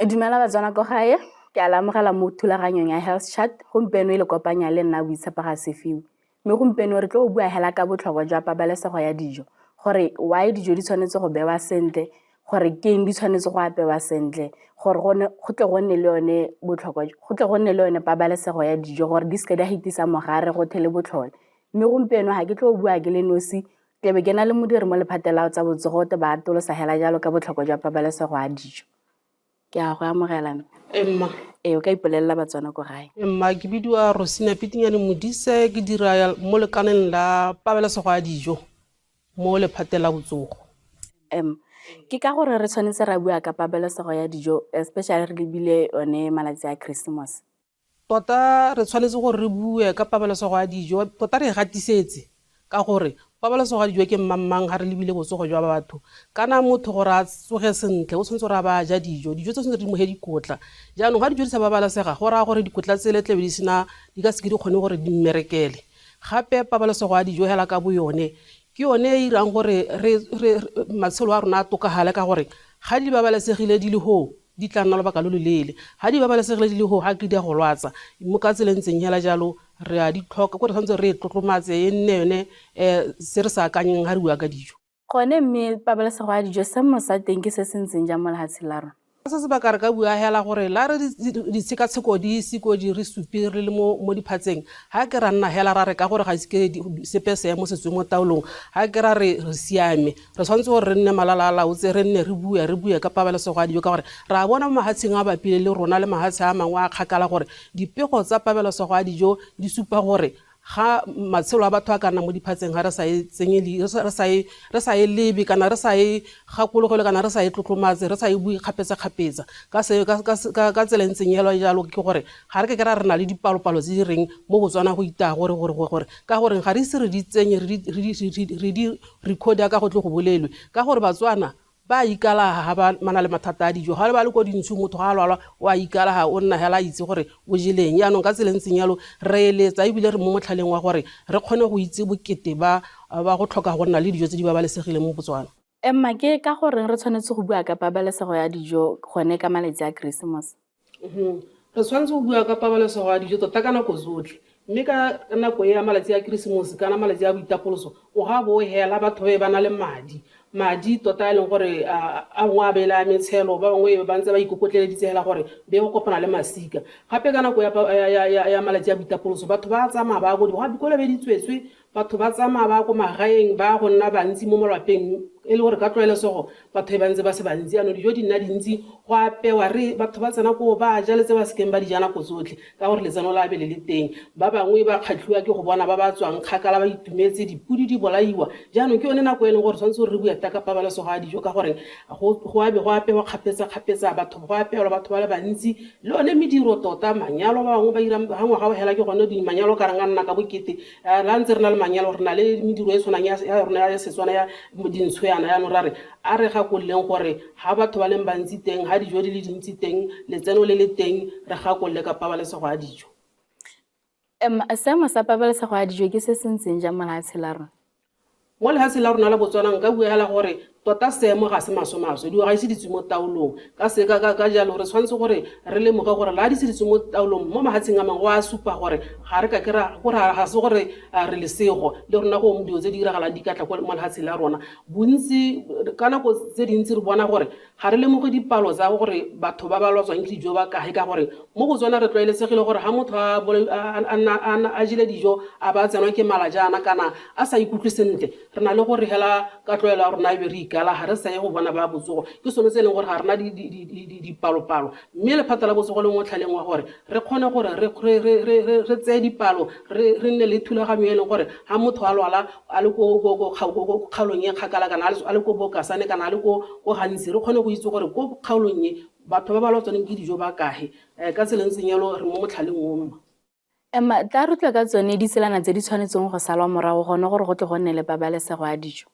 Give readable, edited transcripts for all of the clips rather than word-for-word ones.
Dumela Batswana ko gae, ke a le amogela mo thulaganyong ya Health Chat. Gompieno e le kopanya le nna Boitshepo ga Sefiwe. Mme gompieno re tlo bua hela ka botlhokwa jwa pabalesego ya dijo, gore why dijo di tshwanetse go bewa sentle, gore ke eng di tshwanetse go apewa sentle, gore go tle go nne le yone botlhokwa, go tle go nne le yone pabalesego ya dijo gore di seke di a fetisa mogare go the le botlhole. Mme gompieno ga ke tlo bua ke le nosi, ke be ke na le modiri mo lephateng la tsa botsogo o te ba atolosa hela jalo ka botlhokwa jwa pabalesego ya dijo. Ke a go amogela mme. Emma. Ee, o ka ipolelela Batswana ko gae. Emma, ke bidiwa Rosina Pitinyane Modise, ke dira mo lekaneng la pabalesego ya dijo mo lephateng la botsogo. Em, ke ka gore re tshwanetse ra bua ka pabalesego ya dijo, especially re lebile one malatsi a Christmas. Tota re tshwanetse gore re bue ka pabalesego ya dijo, tota re e gatisetse ka gore pabalesego ya dijo ke mmangmang ga re lebile botsogo jwa batho. Kana motho gore a tsoge sentle o tshwanetse gore a ba a ja dijo, dijo tse tshwanetse di mo he dikotla. Jaanong ga dijo di sa babalesega go raya gore dikotla tsele tlebe di sena, di ka seke di kgone gore di mmerekele. Gape pabalesego ya dijo hela ka bo yone ke yone e irang gore re, re, matshelo a rona a tokagale ka gore ga di babalesegile di le hoo, di tla nna lobaka lo loleele. Ga di babalesegile di le go ga ke di a go lwatsa. Mo ka tsela e ntseng hela jalo, re a di tlhoka, ko re tshwanetse re e tlotlomatse e nne yone se re sa akanyeng ga re bua ka dijo. Gone mme pabalesego ya dijo seemo sa teng ke se se ntseng jang mo lehatsheng la rona? Ka se sebaka re ka bua hela gore la re ditshekatsheko di ise ko di re supe re le mo diphatseng, ga ke ra nna hela ra re ka gore ga ise ke sepe seemo se tswe mo taolong, ga ke ra re re siame. Re tshwanetse gore re nne malala a laotse, re nne re bue, re bue ka pabalesego ya dijo ka gore re a bona mo mahatsheng a bapile le rona le mahatshe a mangwe a kgakala gore dipego tsa pabalesego ya dijo di supa gore ga matshelo a batho a ka nna mo diphatseng ga re sa e tsenye re sa e, re sa e lebe kana re sa e gakologelwe kana re sa e tlotlomatse, re sa e bue kgapetsa-kgapetsa. Ka se, ka, ka, ka, ka tsela e ntseng jalo jalo ke gore ga re ke ke ra re na le dipalopalo tse di reng mo Botswana go itaya gore, gore, gore, gore ka goreng ga re ise re di tsenye, re di, re di, re di record ya ka go tle go bolelwe ka gore Batswana ba a ikalaga ga ba na le mathata a dijo. Ga ba le ko dintshong motho ga a lwala o a ikalaga o nna hela a itse gore o jeleng. Jaanong ka tsela e ntseng jalo re eletsa ebile re mo motlhaleng wa gore re kgone go itse bokete ba ba go tlhoka go nna le dijo tse di babalesegileng mo Botswana. Emma, ke ka goreng re tshwanetse go bua ka pabalesego ya dijo gone ka malatsi a Keresemose? Re tshwanetse go bua ka pabalesego ya dijo tota ka nako tsotlhe. Mme ka nako e ya malatsi a Keresemose kana malatsi a boitapoloso, o ga bo hela batho ba ba na le madi. Madi tota e leng gore a nngwe a beele a metshelo, ba bangwe ba ntse ba ikokotleleditse hela gore be go kopana le masika. Gape ka nako ya malatsi a boitapoloso, batho ba tsamaya ba ya ko dikolo be di tswetswe. Batho ba tsamaya ba ya ko magaeng, ba ya go nna bantsi mo malwapeng, e le gore ka tlwaelesego batho e ba ntse ba se bantsi. Jaanong dijo di nna dintsi, go apewa, re batho ba tsena koo ba ja le tse ba sekeng ba di ja nako tsotlhe ka gore letseno la be le le teng. Ba bangwe ba kgatlhiwa ke go bona ba ba tswang kgakala ba itumetse, dipodi di bolaiwa. Jaanong ke yone nako e leng gore tshwanetse gore re bue thata ka pabalesego ya dijo ka gore go a be go apewa kgapetsa-kgapetsa, batho go apeelwa batho ba le bantsi. Le yone mediro tota, manyalo ba bangwe ba ira, ga ngwaga o hela ke gone manyalo o ka reng a nna ka bokete. La ntse re na le manyalo, re na le mediro e tshwanang ya rona ya Setswana ya dintsho yana. Jaanong ra re, a re gakololeng gore ga batho ba leng bantsi teng, ga dijo di le dintsi teng, letseno le le teng, re gakolole ka pabalesego ya dijo. Seemo sa pabalesego ya dijo ke se se ntseng jang mo lehatsheng la rona? Mo lehatsheng la rona la Botswana nka bua hela gore tota seemo ga se maswe-maswe, dilo ga ise di tswe mo taolong. Ka se, ka, ka, ka jalo re tshwanetse gore re lemoge gore la di se di tswe mo taolong mo mahatsheng a mangwe go a supa gore ga re ka ke ra, gore ga se gore re lesego le rona go dilo tse di diragalang di ka tla mo lehatsheng la rona. Bontsi, ka nako tse dintsi re bona gore Ga re lemoge dipalo tsa gore batho ba ba lwatswang ke dijo ba kae ka gore mo Botswana re tlwaelesegile gore ga motho a jele dijo a ba a tsenwa ke mala jaana kana a sa ikutlwe sentle, re na le gore hela ka tlwaelo ya rona e be re ikala ga re sa ye go bona ba botsogo. Ke sone se e leng gore ga rena dipalopalo mme lephata la botsogo le mo motlhaleng wa gore re kgone gore re tseye dipalo re nne le thulaganyo e leng gore ga motho a lwala a le ko kgaolong e kgakala kana a le ko Bokasane kana a le ko Gantsi, re kgone go itse gore ko kgaolong e batho ba ba lwatswaneng ke dijo ba kae. Ka tsela e ntseng jalo re mo motlhaleng o mma. Emma, tla re utlwe ka tsone ditselana tse di tshwanetseng go salwa morago gone gore go tle go nne le pabalesego ya dijo.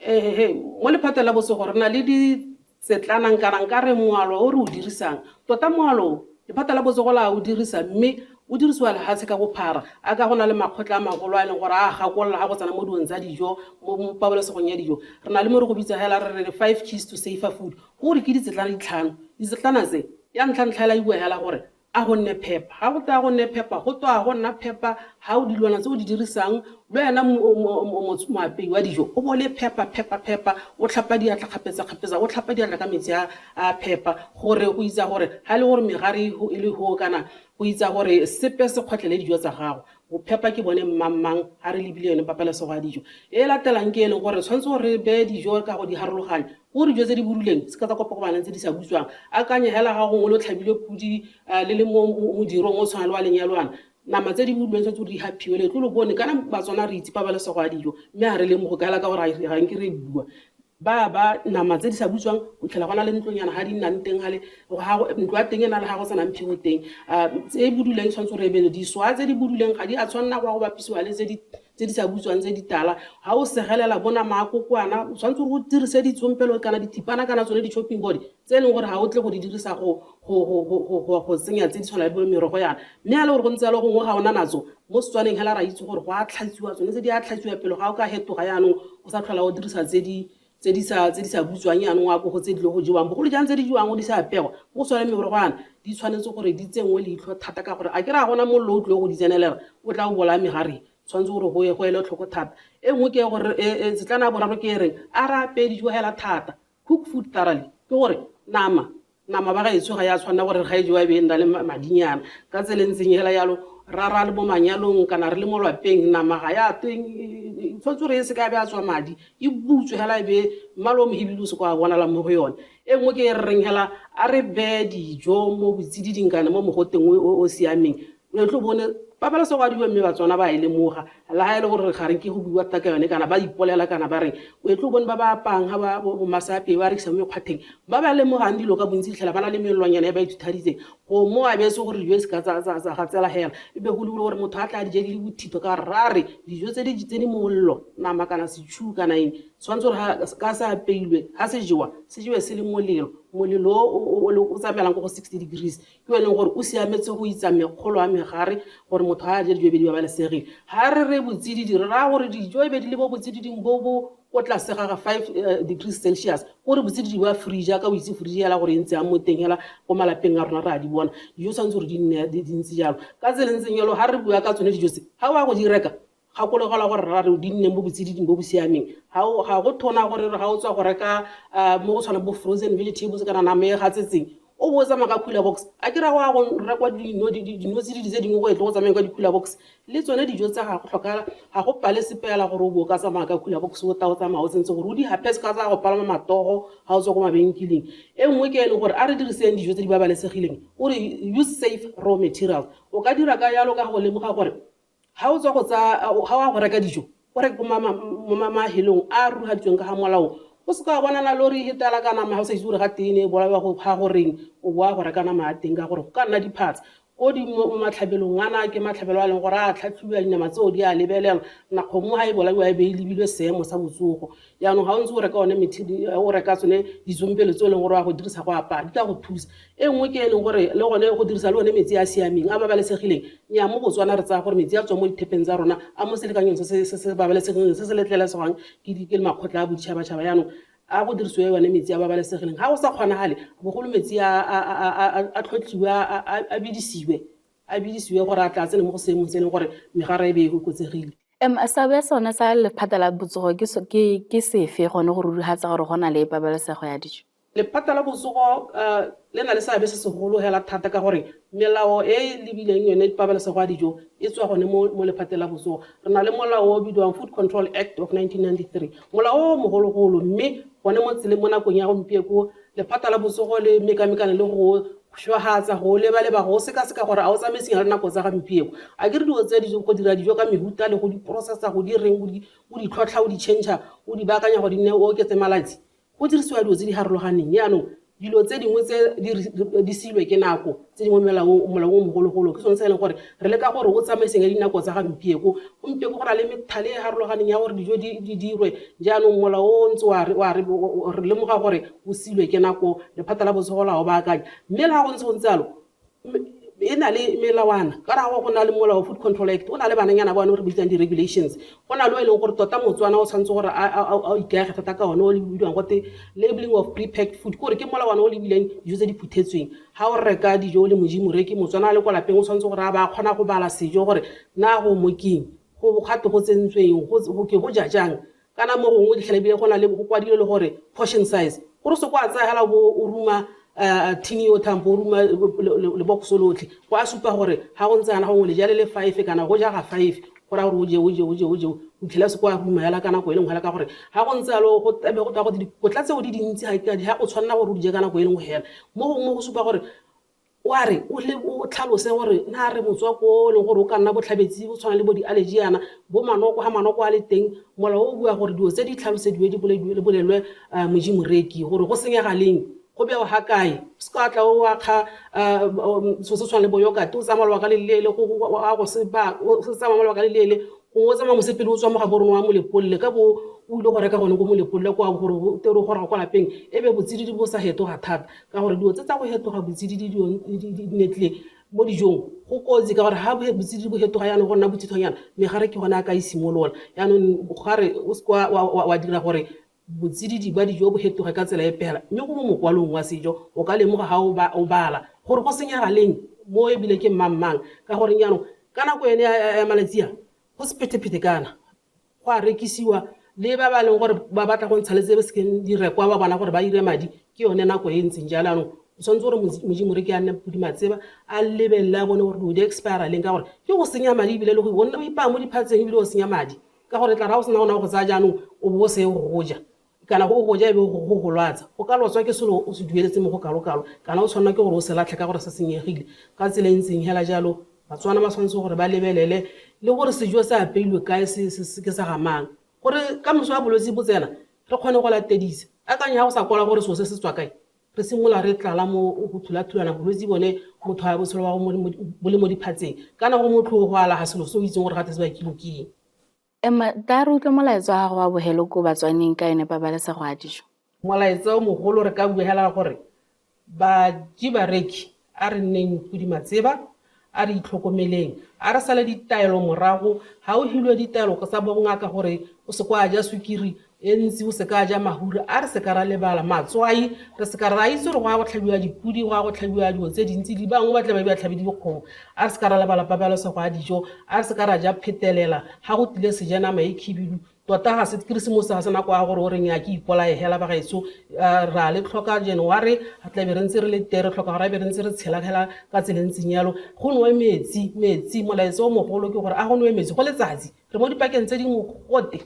Ehehe, mo lephateng la botsogo re na le ditsetlanang kana nka re moalo o re o dirisang. Tota moalo o, lephata la botsogo la o dirisa mme o dirisiwa lehatshe ka bophara. A ka go na le makgotla a magolo a e leng gore a gakolola ga go tsena mo dilong tsa dijo, mo pabalesegong ya dijo. Re na le mo re go bitsa hela re re five keys to safer food, go gore ke ditsetlana di tlhano. Ditsetlana tse. Ya ntlha-ntlha hela e bua hela gore a go nne phepa. Ga go twe a go nne phepa, go twe a go nna phepa ga o dilwana tse o di dirisang le wena moapei wa dijo o bo le phepa phepa phepa, o tlhapa diatla kgapetsa-kgapetsa, o tlhapa diatla ka metsi a a phepa gore go itsa gore ga e le gore megare e le go kana go itsa gore sepe se kgotlele dijo tsa gago. Bophepa ke bone mmangmang ga re lebile yone pabalesego ya dijo. E e latelang ke e leng gore re tshwanetse gore re beye dijo ka go di harologanya. Gore dijo tse di buduleng se ka tsa kopakopana le tse di sa butswang. Akanya hela ga gongwe lo tlhabile podi le le mo modirong o tshwana le wa lenyalwana. Nama tse di buduleng tshwanetse gore di haphiwe le tlo lo bone kana Batswana re itse pabalesego ya dijo mme ga re lemoge ka hela ka gore ga nke re bua. Ba ba nama tse di sa butswang o tlhela go na le ntlonyana ga di nnang teng gale ntlo ya teng e na le ga go tsenang phego teng. Tse e buduleng tshwanetse gore e be diswa tse di buduleng ga di a tshwanela go ya go bapisiwa le tse di sa butswang tse di tala. Ga o segelela bo nama ya kokwana o tshwanetse gore o dirise ditsompelo kana dithipana kana tsone di-chopping board tse e leng gore ga o tle go di dirisa go tsenya tse di tshwana le bo merogo yana. Mme ga e le gore go ntse jalo gongwe ga ona natso mo Setswaneng hela ra itse gore go a tlhatswiwa tsone tse di a tlhatswiwa pele ga o ka fetoga jaanong o sa tlhola o dirisa tse di tse di sa tse di sa butswang jaanong wa ko go tse di le go jewang bogolo jang tse di jewang o di sa apegwa mo go tshwane merogo yana di tshwanetse gore di tsenngwe leitlho thata ka gore a ke re a gona mollo o tlile go di tsenelela o tla o bolaya megare tshwanetse gore go go ele tlhoko thata. E nngwe ke gore setlana ya boraro ke e reng a re apeye dijo hela thata, cook food thoroughly, ke gore nama Nama ba gaetsho ga ya tshwanela gore ga e jewa e be e nna le madinyana. Ka tsela e ntseng hela yalo, ra ra le mo manyalong kana re le mo lwapeng, nama ga ya teng tshwanetse gore e se ka be ya tswa madi, e butswe hela e be mmala o mohibidu o se kwa wa bonala mo go yone. E nngwe ke e re reng hela a re beye dijo mo botsididing kana mo mogoteng o o siameng. O tlo bone pabalesego ya dijo mme Batswana ba e lemoga le ga e le gore ga re nke go buiwa thata ka yone kana ba ipolela kana ba reng. O tlo bone ba ba apayang ga ba bo masaapei ba rekisa mo mekgwatheng ba ba lemogang dilo ka bontsi fitlhela ba na le melelwanyana e ba ithuthaditseng go mo a beetse gore dijo e se ka tsa gatsela hela e be go lebile gore motho a tla di je di le bothito ka gore ra re dijo tse di mollo nama kana setšhuu kana eng tshwanetse gore ka se apeilwe ga se jewa se jewe se le molelo, molelo o tsamaelang ko go 60 degrees ke o e leng gore o siametse go itsa mekgolo a megare gore motho ga a je dijo e be di babalesegile. Ga re re botsididi re raya gore dijo e be di le bo botsididing bo bo ko tlase ga ga 5 degrees Celsius, gore botsididi ba fridge jaaka o itse fridge hela gore e ntse yang mo teng hela ko malapeng a rona re a di bona, dijo tshwanetse gore di nne di ntse jalo. Ka tsela e ntseng jalo ga re bua ka tsone dijo tse ga o ya go di reka gakologelwa gore ra re di nne mo botsididing bo bo siameng. Ga go thona gore ga o tswa go reka mo go tshwanang bo frozen vegetables kana nama e gatsetseng o bo o tsamaya ka cooler box, a ke ra go ya go rekwa dino tsididi tse dingwe go etle go tsamaya ka di-cooler box le tsone dijo tsa ga go tlhokala ga go pale sepe fela gore o bo o ka tsamaya ka cooler box o tla o tsamaya o tsentse gore o di hape se ka tsa go palama matogo ga o tswa ko mabenkeleng. E nngwe ke e leng gore a re diriseng dijo tse di babalesegileng o re use safe raw materials. O ka dira ka jalo ka go lemoga gore Ga o tswa go tsaya, ga o ya go reka dijo, o reke ko mo mahelong a a rurigaditsweng ka ga molao. O se ka wa bona na lori e hetela ka nama ga o sa itse gore ga teng e ne e bolaiwa go ga goreng, o boa go reka nama ya teng ka gore go ka nna diphatsa. Ko di mo matlhabelong ana ke matlhabelo a e leng gore a tlhatlhobiwa, dinama tseo di a lebelelwa. Na kgomo ga e bolaiwa e be e lebilwe seemo sa botsogo. Jaanong ga o ntse o reka one o reka tsone ditsompelo tse e leng gore wa go dirisa go apaya di tla go thusa. E nngwe ke e leng gore le gone go dirisa le one metsi a a siameng a babalesegileng. Nnyaa, mo Botswana re tsaya gore metsi a tswang mo dithepeng tsa rona a mo selekanyong se se babalesegileng se se letlelesegang ke makgotla a boditšhabatšhaba. Jaanong a go dirisiwe one metsi a babalesegileng. Ga go sa kgonagale bogolo metsi a tlhotlhiwe a bidisiwe a bidisiwe gore a tla tsene mo go seemong se e leng gore megare e be e okotsegile. Seabe sone sa lephata la botsogo ke sefe gone go rurigatsa gore go na le pabalesego ya dijo? Lephata la botsogo le na le seabe se segolo hela thata ka gore melao e e lebileng yone pabalesego ya dijo e tswa gone mo lephateng la botsogo. Re na le molao o bidiwang Food Control Act of 1993, molao o mogologolo mme gone mo tseleng mo nakong ya gompieko lephata la botsogo le mekamekane le go šwagatsa, go leba-leba, go sekaseka gore a o tsamaiseng le nako tsa gampieko. A ke re dilo tse di go dira dijo ka mehuta le go di processa, go di reng, o di tlhotlha, o di change, o di baakanya gore di nne o oketse malatsi. Go dirisiwa dilo tse di harologaneng. Jaanong dilo tse dingwe tse di siilwe ke nako, tse dingwe molao o mogologolo ke sone se e leng gore re leka gore o tsamaiseng ya dinako tsa gampieko. Gompieko go na le methale e e harologaneng ya gore dijo di dirwe. Jaanong molao o ntse wa re lemoga gore o siilwe ke nako, lephata la botsogo la o baakanya. Mme le ga go ntse go ntse jalo, E na le melawana ka ra go na le molao, Food Control Act, o na le bananyana ba one re bitsang di-regulations. Go na le o e leng gore tota Motswana o tshwanetse gore a ikaege thata ka one, o le bidiwang gote Labeling of Prepacked Food, ke gore ke molawana o lebileng dijo tse di phuthetsweng. Ga o reka dijo o le moji moreki Motswana a le kwa lapeng, o tshwanetse gore a ba a kgona go bala sejo gore na go mo keng, go gate go tsentsweng, ke go ja jang. Kana mo gongwe ditlhela ebile go na le go kwadilwe le gore portion size, gore se kwa tsaya hela bo o ruma thini yo thampo, o ruma lebokoso lotlhe. Go a supa gore ga go ntse yana gongwe le jale le five kana go ja ga five, go raya gore o je, o je, o je, o je, o fitlhela se kwa ruma hela ka nako e lengwe hela, ka gore ga go ntse yalo go tlabe go tla go dikotla tseo di dintsi, ga go tshwanela gore o di je ka nako e lengwe hela. Mo gongwe go supa gore o a re o tlhalose gore na re motswako o e leng gore o ka nna botlhabetsi, o tshwana le bo di-allergy yana, bo manoko. Ga manoko a le teng, molao o bua gore dilo tse di tlhalosediwe, di bolelwe moji moreki gore go senyega leng, go bewa ga kae. Se ka tla o akga selo se tshwana le bo yogurt, o tsamaya lobaka le leele, go se tsamaya lobaka le leele. Gongwe o tsamaya mosepele, o tswa mo Gaborone wa Molepolole, ka bo o ile go reka gone ko Molepolole kwa, gore o tere o goroga kwa lapeng e be botsididi bo sa fetoga thata, ka gore dilo tse tsa go fetoga botsididi di netlile mo dijong go kotsi, ka gore ga botsididi bo fetoga jaanong go nna bothithonyana, megare ke gone a ka e simolola. Jaanong gare o se wa dira gore botsididi ba dijo bo fetoge ka tsela e pela, mme go mo mokwalong wa sejo o ka lemoga ga o bala gore go senyega leng mo, ebile ke mang-mang, ka gore jaanong ka nako ene ya malatsi a go sephetephete kana go a rekisiwa, le ba ba leng gore ba batla go ntsha le tse sekeng direkwa, ba bona gore ba ire madi, ke yone nako e ntseng jalo. Jaanong o tshwanetse gore moji moreki a nne podi matseba, a lebelele, a bone gore dilo di expire leng, ka gore ke go senya madi, ebile le go o ipaya mo diphatseng, ebile o senya madi, ka gore tla ra o sena gona go tsaya jaanong o bo o se go ja, kana go ja e be go go lwatsa. O ka lotswa ke selo o se dueletse mo go kalo-kalo, kana o tshwanela ke gore o se latlhe ka gore se senyegile ka tsela e ntseng hela jalo. Batswana ba tshwanetse gore ba lebelele le gore sejo se apeilwe kae, ke sa ga mang, gore ka moso wa bolwetse bo tsena re kgone go latedisa. Akanya ga go sa kwala gore selo se se tswa kae, re simolola re tlala mo go thula-thulana bolwetse bone, motho a botshelo wa bo le mo diphatseng, kana go motlhogo go alaga selo se o itseng gore gate se bakilwe ke eng. Emma, tla re utlwe molaetsa wa gago wa bogelo ko Batswaneng ka yone pabalesego ya dijo. Molaetsa o mogolo re ka bua hela gore baji bareki a re nneng podi matseba, a re itlhokomeleng, a re sale ditaelo morago. Ga o hilwe ditaelo tsa bongaka gore o se kwa ja sukiri e ntsi, o se ka ja mahura, a re se ka ra lebala matswai, re se ka ra itse gore go ya go tlhabiwa dipodi, go ya go tlhabiwa dilo tse dintsi, di bangwe ba tle ba tlhabe dikgomo. A re se ka ra lebala pabalesego ya dijo, a re se ka ra ja phetelela ga go tlile seja nama e khibidu. Tota ga se Keresemose, ga se nako ya gore o reng ya ke ipolae hela. Bagaetsho, ra le tlhoka January, re tlabe re ntse re le teng, re tlhoka gore a be re ntse re tshela hela ka tsela e ntseng yalo. Go nowe metsi, metsi. Molaetsa o mogolo ke gore a go nowe metsi go letsatsi, re mo dipakeng tse di mogote,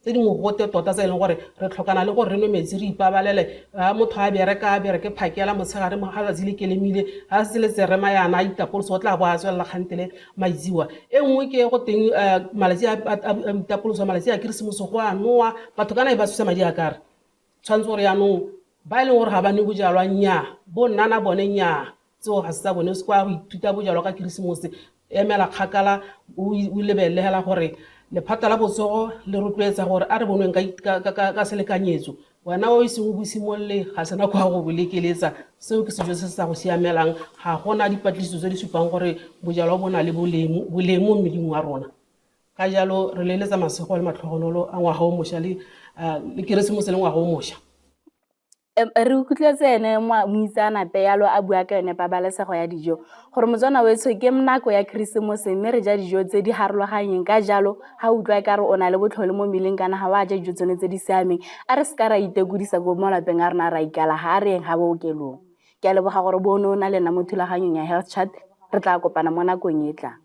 tse di mogote tota, tse e leng gore re tlhokana le gore re nwe metsi, re ipabalele. Ga motho a bereka, a bereke phakela motshegare, ga tsatsi le kelemile, ga se le tserema yana a itapolosa, o tla bo a tswelela kgantele maitsiwa. E nngwe ke go teng malatsi a boitapoloso, malatsi a Keresemose, go a nowa batho kana e ba tshosa madi a kare. Tshwanetse gore jaanong ba e leng gore ga ba nwe bojalwa, nnyaa, bo nnana bone, nnyaa, tseo ga se tsa bone. O se kwa go ithuta bojalwa ka Keresemose, emela kgakala, o lebelele hela gore lephata la botsogo le rotloetsa gore a re bonweng ka selekanyetso. Wena o iseng o bo simolole, ga se nako ya go bo lekeletsa. Seo ke sejo se se sa go siamelang. Ga gona dipatlisiso tse di supang gore bojalwa bo na le boleng mo mmeleng wa rona. Ka jalo re leletsa masego le matlhogonolo a ngwaga o mošwa le Keresemose le ngwaga o mošwa. Re utlwetse ene moitseanape yalo a bua ka yone pabalesego ya dijo, gore Motswana wetsho ke nako ya Keresemose mme re ja dijo tse di harologanyeng. Ka jalo ga o utlwa e kare o na le botlhole mo mmeleng kana ga o a ja dijo tsone tse di siameng, a re seka ra itekodisa ko mo lapeng a rona ra ikala, ga a re yeng ga bookelong. Ke a leboga gore bo o ne o na le nna mo thulaganyong ya Health Chat. Re tla kopana mo nakong e tlang.